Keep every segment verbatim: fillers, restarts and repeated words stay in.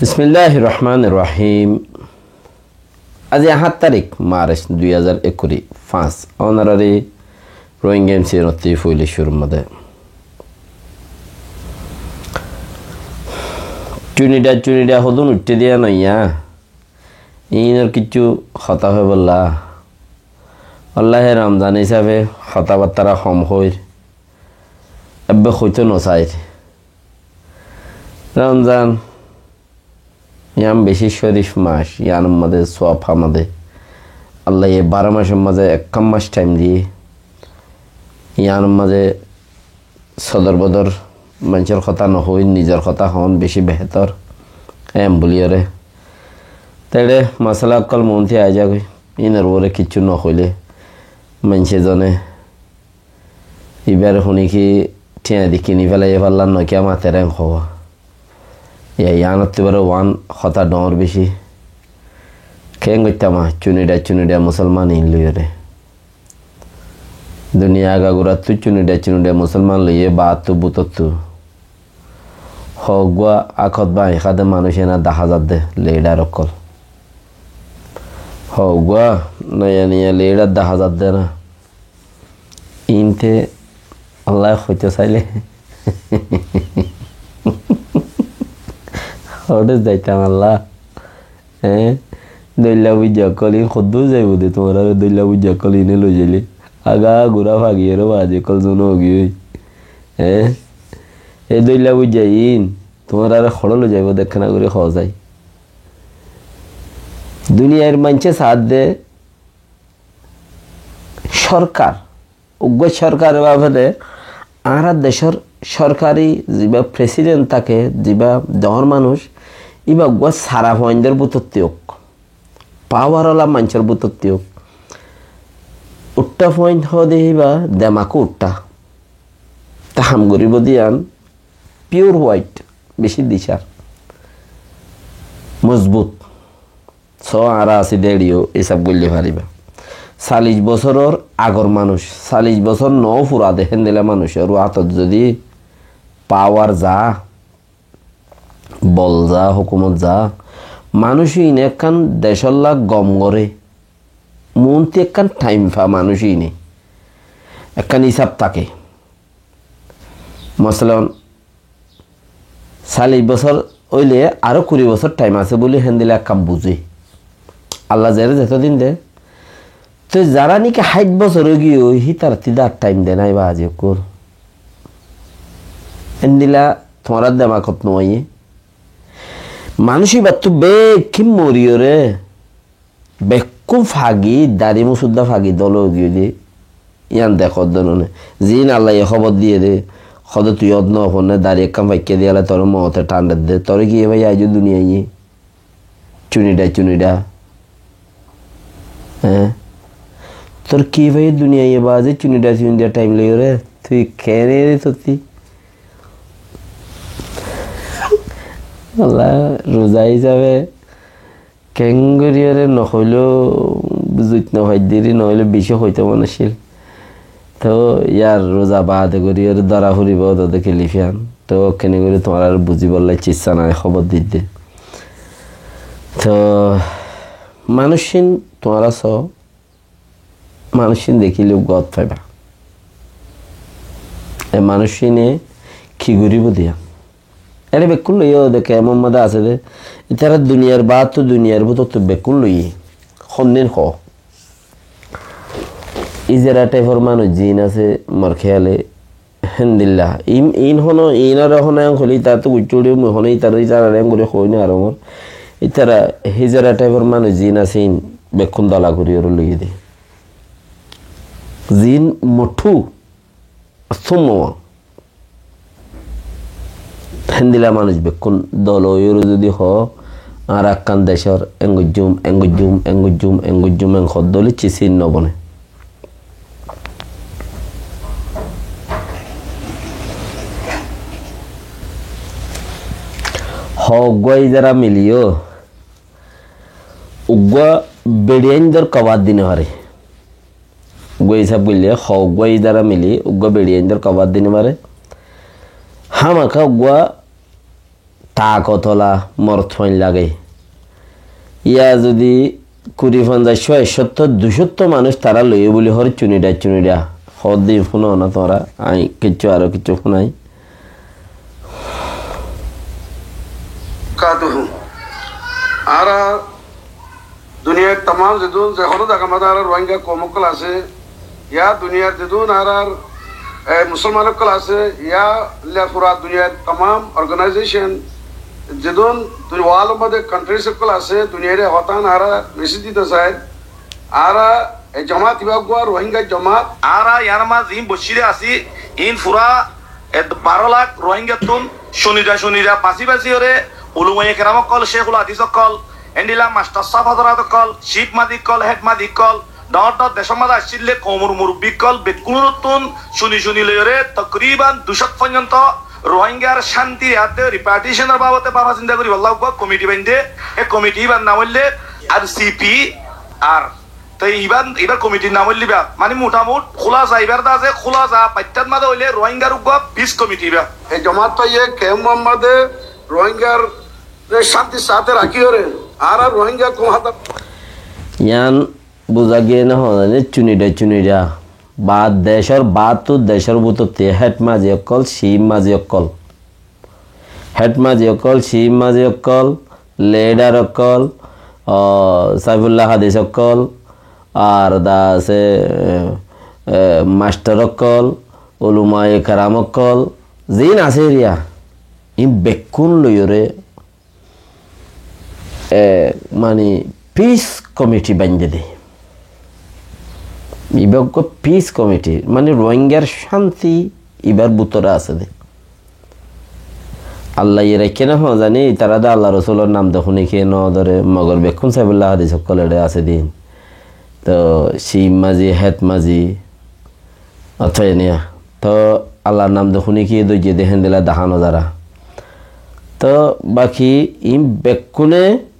Bismilláhir rohmánir rohím. Aijja háñt tarík Marc dui házar ekkuri fañs. Ónorari Rohingya M C N ottú foila cúrur mazé cunidha cunidha hodún uiththé diya noiyá. Iínor kiccú hotá hoibolla. Allaye Ramzan hísafe hotábattára hom hoóir. Ebbe hoitó nosair. Ramzan yián bicí córif mac, yiánor mazé suab hamade. Allaye baró macor mazé ekkán mac thaim diyé. Yiánor mazé sodor bodor, maincór hotá nohoi, nizor hotá hoón bicí behétor. Em buliyóre. Teçe masala ókkol muúnti aái zagói. Iínor uore kiccú nohoilé maincé zone ibáre huni ki thiañ di kini félaiye fállar nokiya mater en hoó. Iya, yiánottú ibáre uán hotá dhoóñr bicí. Keén goittám a, cunidha cunidha musolman iín loiyóre. Duniya agagurattú cunidha cunidha musolman loiyé baattú bútottu. Hoggúa ákot báñi hádde manúic ena dahá zadde, lidhar ókkol. Hoggúa noya noya lidhar dahá zadde na. Iínte Allaye hoitó sailé hoçé zaitam Alla? Eé? Dóilla buijja ókkol iín hoddúr zaibou de, tuáñrare dóilla buijja ókkol iíne loizailé. Agagura fagiyóre bazi ókkol zun ógiyoi. Eé? E dóilla buijja iín tuáñrare hoçé loizaibou de ekkána gorí hoó sai. Duniyair maincé saádde sórkar, uggúa sórkare báfede añárar decór sórkari zibá president táke, zibá dhoóñr manúic, íba uggúa sara fuaindór bútottu ók, pawar ola maincór bútottu ók. Uththá fuain hoóde íba demakó uththá. Te ham goríbou de yián pure white, bicí dicár, mozbut. Só añára así de eçiyó hísab goillé faribá. Callic bosóror agor manúic, callic bosór noó fura de héndilla manúicor átot zodi pawar za, bol za, hókumot za, manúic iíne ekkán decólla gom goré, muúntu ekkán thaim fa manúic iíne, ekkán hísab táke. Mosolan, callic bosór óile aró kuri bosór thaim asé buli héndilla ekkán buzé. Alla zeré zetó din de. Toi zará niki háit bosór óigiyoi, hítarattú de ar thaim de nái bazi ókkol. Héndilla tuáñrar demakot no aiyé. Manúic íbattú bekkín moriyóre, bekkún fagi, dari musudda fagi dóla óigiyoi de, yián dekódde none. Ziín Allaye hóbor diyé de, hóde tui ót nofonné, dari ekkán faikká diyéle toré moote thandedde, toré ki ibá aijjó duniyaiye? Cunidha cunidha. Eé? Tor ki ibá duniyaiye bazi cunidha cunidha thaim loiyóre, tui keéne re tottí? Alla, ruza hísabe Keéngorí ore nohoiló, zuit nofaidde ri nohoiló bicí hoitó mone accíl. Toó yar ruza baade gorí ore dóra foribó de kilif yián. Toó kene gorí tuáñrare buzíbolla icca nái, hóbor didde. Toó manúiccín tuáñra soó, manúiccín dekíle uggúa ot faibá. E manúiccíne ki goríbo de yián? Ére bekkún loiyó de kemor mazé asé de. Ítara duniyar baáttu, duniyar bútottu bekkún loiyé. Hondin hoó? Ízera thaifór manúic ziín asé, mor kéyale, héndilla. Iín, iín hono, iínore hono en hoilé ítarattu guccí uçíbo, mui hono ítara, ítarare en gorí hoói no aró mor. Ítara hízera thaifór manúic ziín asé, iín bekkún dola gorí ore loiyé de. Ziín mothú, súmmo. Héndilla manúic bekkún dol óiyoré zodi hoó, añára ekkán decór engoijjúm, engoijjúm, engoijjúm, engoijjúm, en hoddé óile cis iín nobone. Hoó uggúa ízara miliyó, uggúa beçiyaindór kobar di no fare. Uggúa hísab goille, hoó uggúa ízara mili, uggúa beçiyaindór kobar di no fare. Hámaká uggúa taakot ola morotfuain lage. Yá zodi kuri, fonzaic, cót, ekcót, duicót manúic tará loiye buli hoór, cunidha cunidha. Hoódde fúno na tuáñra, añí kiccú aró kiccú fúnai. Kaduhu. Añára duniyair tamam zedún, ze honó zagar mazé añára Rohingya koum ókkol asé, yá duniyair zedún añárar, e, musolman ókkol asé, yá le fura duniyair tamam organization, zedún duni-, world or mazé countries ókkol asé, duniyaire hotán añára message dito sai. Añára e jomat ibá uggwá Rohingya jomat. Añára yar mazé in boccíre así, in fura e baró lak Rohingyattún cunidha cunidha basi basi óre, ulamaye keram ókkol, sheikhul hadis ókkol, endilla mastor sáb hazarat ókkol, chief mazi ókkol, head mazi ókkol, dhoóñr dhoóñr decór mazé accíl de koumor murubbi ókkol, bekkúnottún cuni cuni loiyóre tokriban duicót foijjonto Rohingyar cántir yadde repartition or babote báfa sinta goríbolla uggwá komiti bainde, e komiti ibár nam óilde R C P R. Te ibár, ibár komitir nam óilde ibá, mani mutamut kúlasa ibár de asé, kúlasa baittat mazé óile Rohingyar uggwá peace komiti ibá. E jomat ye K M Muhammode Rohingyar cántir sáte rakíyore, añára Rohingya koum hata. Yián buzá giyé né hozane, cunidha cunidha. Baár decór, baáttu decór bútotte head mazi ókkol, chief mazi ókkol. Head mazi ókkol, chief mazi ókkol, leader ókkol, o, Saifullah Hadis ókkol, ar da asé, e, e, mastor ókkol, ulamaye keram ókkol, ziín asé eriya, iín bekkún loiyóre, e, mani peace committee bainde de. Ibá uggwá peace committee, mani Rohingyar cánti ibár bútore asé de. Allaye raikké né hozane, itará de Allar Rosulor nam de húni kiyé no dóre, mogor bekkún Saifullah Hadis ókkol eçé asé de. Toh chief mazi, head mazi, otó eniya. Toh Allar nam de húni kiyé dóijje de héndilla dahá no zará. Toh baki iín bekkúne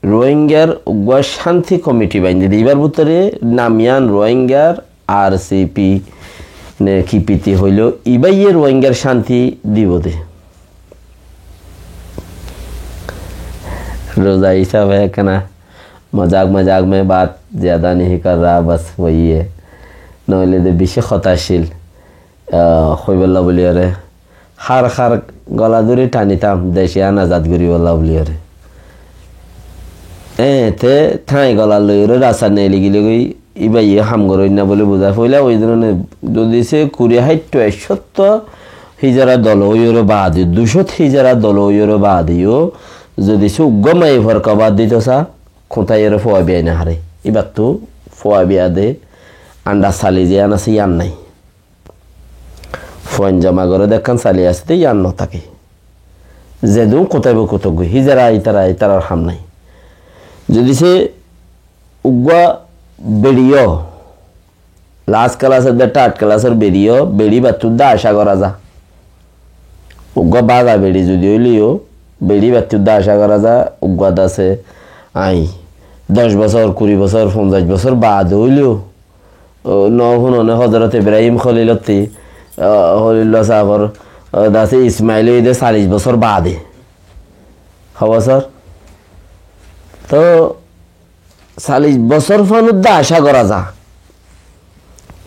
Rohingyar uggwá cánti komiti bainde de, ibár bútore nam yián Rohingyar R C P ne ki piti hoilo, ibáye Rohingyar cánti dibo de. Roza hísabe ekkena mazak mazak mein baat ziyada nahi kar raha, bas wohi hai. Noile de beci hotá accíl, ah, hoibolla buliyóre. Hár hár gola dóri tanitam, dec yián azad goríbolla buliyóre. Eñe te táñi gola loiyóre rasta neeli gilé goi, íbaye ham goróinna bóli buzá. Foila ói dóronor, zodi se kuri háitto ekcót hízara dol óiyore baade, ducót hízara dol óiyore baade yó, zodi se uggwá maiyafuar kobar dito sa, kútaiyore fua biyai no háre. Íbattú fua biya de, andar sali ziyán asé, yían nái. Fuain zoma goré de ekkán sali asé de, yían no táke. Zedún kútaibo kútogói, hízara ítara, ítarar ham nái. Zodi se uggwá beçi yó, las kelas de third kelasor beçi yó, beçi íbattú de acá gorá za. Uggwá baza beçi zodi óile yó, beçi íbattú de acá gorá za, uggwá de asé, añí doc bosór, kuri bosór, fonzaic bosór baade óile yó, o, no fúnone Hozorot Ibrahim Kholilottí, o, Kholilullah sáfor, o, de asé Ismail óiye de salic bosór baade. Ho bosór? Toh, salic bosór fán de acá gorá za.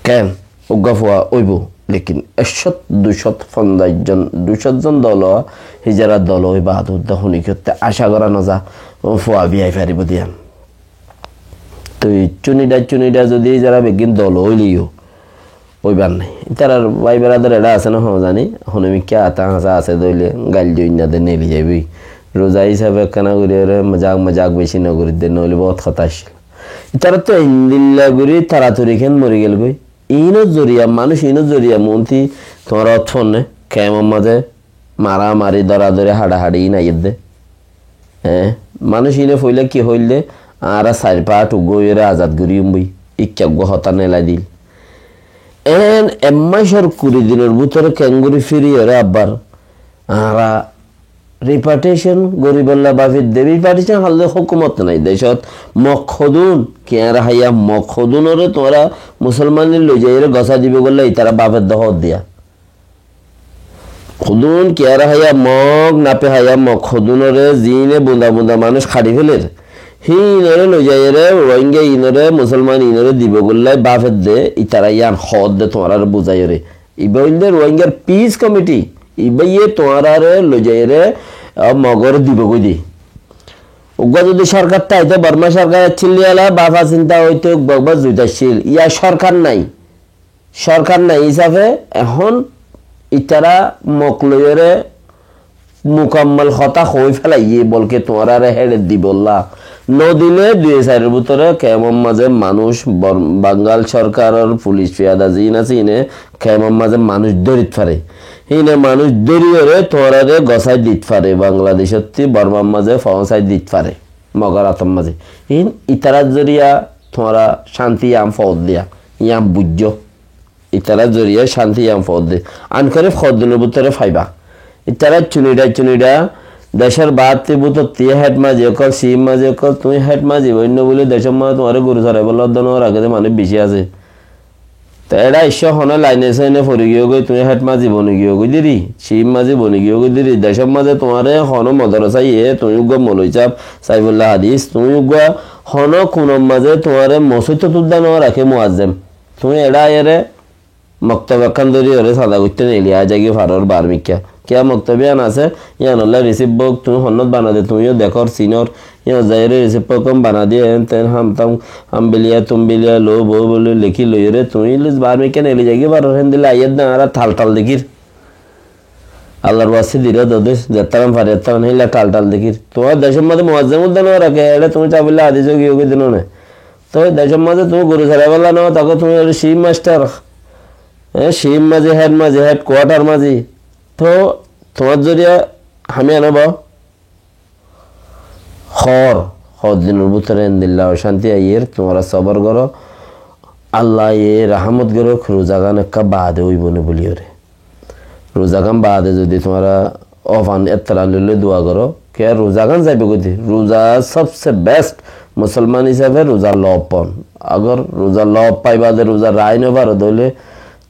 Ken? Uggwá fua óibo, lekin ekcót, ducót, fonzaic zon, ducót zon dol, hízara dol ói baade de húni kiyótte acá gorá no za, fua biyai faribo de yían. Toi cúnida cúnida zodi hízara beggín dol óile yó, óibar nái. Ítarar bái beradar eçé asé no hó zani, hone mikká ata hañsa asé de óile gail dóinna de neeli zaibói. Ruza hísabe ekkána gorí ore mazak mazak beci no gorí de, noóile bout hotá accíl. Ítara to endilla gorí taratori kén mori gel goi. Iínor zoriya, manúic iínor zoriya muúnti tuáñra ot fonne, kemor mazé maramari, doradori, haçahaçi iín aiyér de. Eé, manúic iíne foila ki hoil de, añára sair fath uggwá óiyore azad goríyum boi, ikká uggwá hotá nelai dil. Eén ek macor kuri dinor bútore keéngorí firiyóre abbar añára ripatriyecon goríbolla bafir de, ripatriyecon hoilde hókumot nai decót Mok hodún, kiyáñra háiya Mok hodúnore tuáñra musolmani loizaiyóre gosá dibo golla itará bafir de hoóddiya. Hodún kiyáre háiya Mog, nape háiya Mog, hodúnoré ziíne bunda bunda manúic hári féler. Híinoré loizaiyóre, Rohingya iínoré, Musolman iínoré dibo gorílla báfedde, itará yían hoódde tuáñráre buzaiyóre. Ibá óilde Rohingyar Peace Committee, ibáye tuáñráre loizaiyóre, a, Mogoré dibo goidé. Uggúa zodi sorkar táito, Borma sorkar accíl diyala, báfa sinta óito, uggúa uggúa zuit accíl. Yá sorkar nái. Sorkar nai hísafe ehón itará Mog loiyóre mukammal hotá hoói félaiyé, bolke tuáñráre héçe dibolla. Nodile dui sairor bútore kemor mazé manúic, Bor-, Bangal sorkaror fulic fiyada ziín asé, híine kemor mazé manúic dórit fare. Híine manúic dóriyóre tuáñráre gosái dit fare, Bangladecótti Bormar mazé foóñsai dit fare. Mogor átor mazé. Híin itarár zoriya tuáñra cánti yían foódde, yían buijjó. Itarár zoriya cánti yían foódde. Ankorib hoddinor bútore faiba. Itará cunidha cunidha decór baátti bútotti héd mazi ókkol, cíf mazi ókkol, tuñí héd mazi boinno buli decór mazé tuáñre goru soraibólla uddá no raké de manúic bicí asé. Te eçé aiccó honó laine saine fori giyógoi, tuñí héd mazi boni giyógoi deri, cíf mazi boni giyógoi deri, decór mazé tuáñre honó modorosa iye, tuñí uggúa moloi sáb, Saifulla Hadis, tuñí uggúa honó kunor mazé tuáñre mosóitot uddá no raké muazzem. Tuñí eçé aiyóre moktob ekkán dóri ore sada goittó neili aái zaigói faror bar mikká. Kiyá moktob yían asé, yíanolla risib bók, tuñí honnót banade, tuñíyo dekór, sinór, yíanot zaiyóre risib bók, hon banadi, en ten, ham tam, ham biliya, tum biliya, lou bou buli lekí loiyóre, tuñí lis bar mikká neili zaigói faror, héndilla aiyér de añára tal tal dekír. Allar waste diro dode, zettáram fari, zettáram héilla tal tal dekír. Tuáñr decór mazé muazzem uddá no raké, eçé tuñí Saifulla Hadis ó giyógoi de no né. Toi decór mazé tuñí goru soraibólla no táko, tuñí óilo cíf mastar, e, cíf mazi, héd mazi, héd kuátar mazi. Toi tuáñr zoriya hami ano ba hoór, hoóddinor bútore endilla ocánti aiyér, tuáñra sobor goró. Allaye rahámot gorók, ruzagán ekká baade óibo né buliyóre. Ruzagán baade zodi tuáñra ófan ettara loiloi dua goró, kiyá ruzagán zaibo goi de? Ruza sobse best, musolman hísafe ruza lob pon. Agor ruza lob pai baade ruza raái no faro de óile,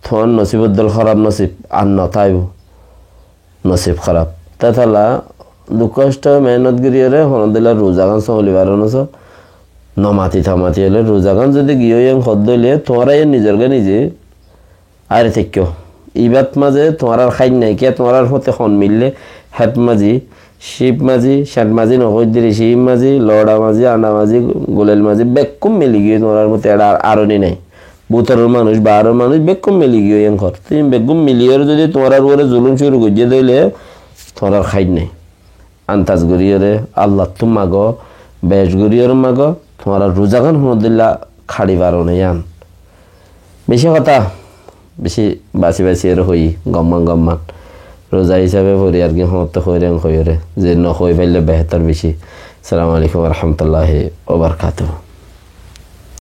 tuáñr nosibor dol hóraf nosib, ar no táibo. Nosib hóraf. Tetalla duk hosto mehénot goríyore honodilla ruzagán sómoli faro no só. No mati tomati óile ruzagán zodi giyói en hoó de óile, tuáñra yó nizorgá nize Añáre teikkó. Ibát mazé tuáñrár háin nái, kiyá tuáñrár fúañti hon millé, héd mazi, cíf mazi, céth mazi nohói diri, cíf mazi, loça mazi, añça mazi, gulail mazi, bekkún mili giyói tuáñrár fúañti, eçé ar, aroni nái. Bútoror manúic, baáror manúic, bekkún mili giyói enkor. Tuñí bekkún miliyóre zudi tuáñrár uore zulúm cúru goijjé dé óile, tuáñrár háin nái. Andaz goríyoré Allattú mago, bec goríyoré mago, tuáñra ruzagán honodilla hári faro né yían. Bicí hotá, bicí basi basi ere hoiyí, gomman gomman. Ruza hísabe fori ar ki hoñtte hoiré en hoiyóre, ze no hoi faille behétor bicí. Assalamu alaikum wa rahmatullahi wa barakatuhu.